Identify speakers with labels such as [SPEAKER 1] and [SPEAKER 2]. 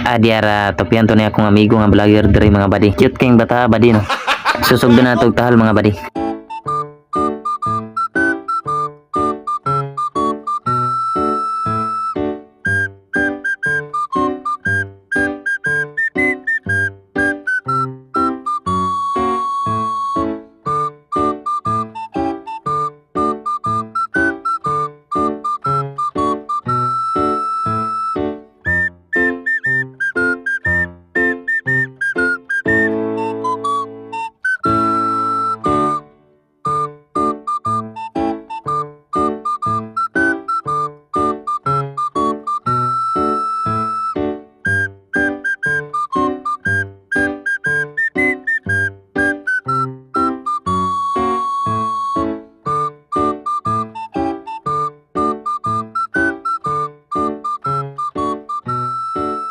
[SPEAKER 1] Ah, diara tupian to ni akong amigo nga vlogger diri, mga buddy. Cute kayong bata, buddy, no. Susugdon na tog tahal, mga buddy.